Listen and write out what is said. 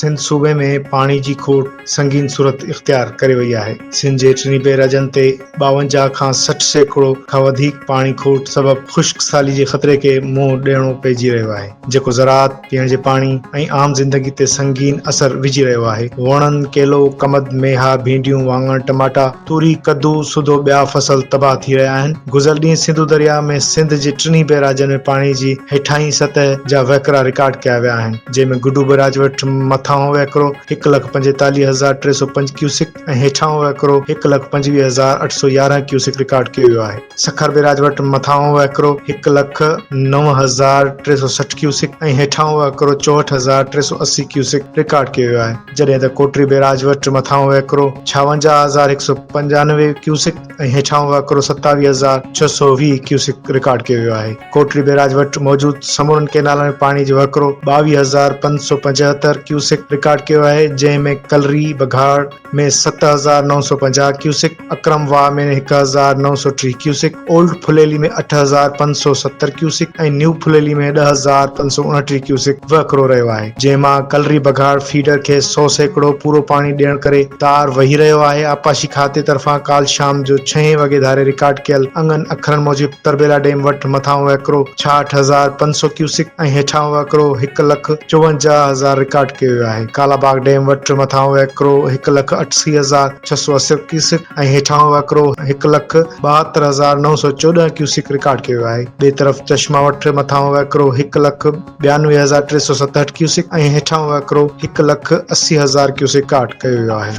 سنڌ صوبي ۾ پاڻي جي کوٽ سنگين صورت اختيار ڪري وئي آهي. سنڌ جي ٽنهي بئراجن تي 52 کان 60% کان وڌيڪ پاڻي کوٽ سبب خشڪ سالي جي خطري کي منهن ڏيڻو پئجي رهيو آهي، جيڪو زراعت، پيئڻ جي پاڻي ۽ عام زندگي تي سنگين اثر وجهي رهيو آهي. ووڻن، ڪيلو، ڪمد، ميها، ڀينڊيون، واڱڻ، ٽماٽا، توري، ڪدو سوڌو ٻيا فصل تباهه ٿي رهيا آهن. گذريل ڏينهن سنڌو درياء ۾ سنڌ جي ٽنهي بئراجن ۾ پاڻي جي هيٺاهين سطح جا وهڪرا رڪارڊ ڪيا ويا آهن، جنهن ۾ گڊو بئراج وٽ مٿانهون وهڪرو 1,45,305 ڪيوسڪ ۽ هيٺاهون وهڪرو 1,25,811 ڪيوسڪ رڪارڊ ڪيو ويو آهي. سکر بئراج وٽ مٿانهون وهڪرو 1,09,360 ڪيوسڪ ۽ هيٺاهون وهڪرو 64,380 ڪيوسڪ رڪارڊ ڪيو ويو آهي. جڏهن ته ڪوٽڙي بئراج وٽ مٿانهون وهڪرو 56195 ڪيوسڪ ۽ هيٺاهون وهڪرو 27620 ڪيوسڪ رڪارڊ ڪيو ويو آهي. ڪوٽڙي بئراج وٽ موجود سمورن ڪئنالن ۾ پاڻي جو وهڪرو 22575 ڪيوسڪ رڪارڊ ڪيو آهي، جنهن ۾ ڪلري بگهاڙ ۾ 7950 ڪيوسڪ، اڪرم واهه ۾ 1930 ڪيوسڪ، اولڊ ڦليلي ۾ 8570 ڪيوسڪ ۽ نيو ڦليلي ۾ 10529 ڪيوسڪ وهڪرو رهيو آهي، جنهن مان ڪلري بگهاڙ فيڊر کي 100% پورو پاڻي ڏيڻ ڪري تار وهي رهيو آهي. آبپاشي کاتي طرفان ڪالهه شام جو ڇهين وڳي ڌاري رڪارڊ ڪيل انگن اکرن موجب تربيلا ڊيم وٽ مٿانهون وهڪرو 66500 ڪيوسڪ ۽ هيٺانهون وهڪرو 1,54,000 رڪارڊ ڪيو ويو آهي. ڪالاباغ ڊيم وٽ مٿانهون وهڪرو 1,80,680 ڪيوسڪ ۽ هيٺانهون وهڪرو 1,72,914 ڪيوسڪ رڪارڊ ڪيو ويو آهي. ٻئي طرف چشما وٽ مٿانهون وهڪرو 1,92,367 ڪيوسڪ ۽ هيٺانهون وهڪرو 1,80,000 ڪيوسڪ رڪارڊ ڪيو ويو آهي.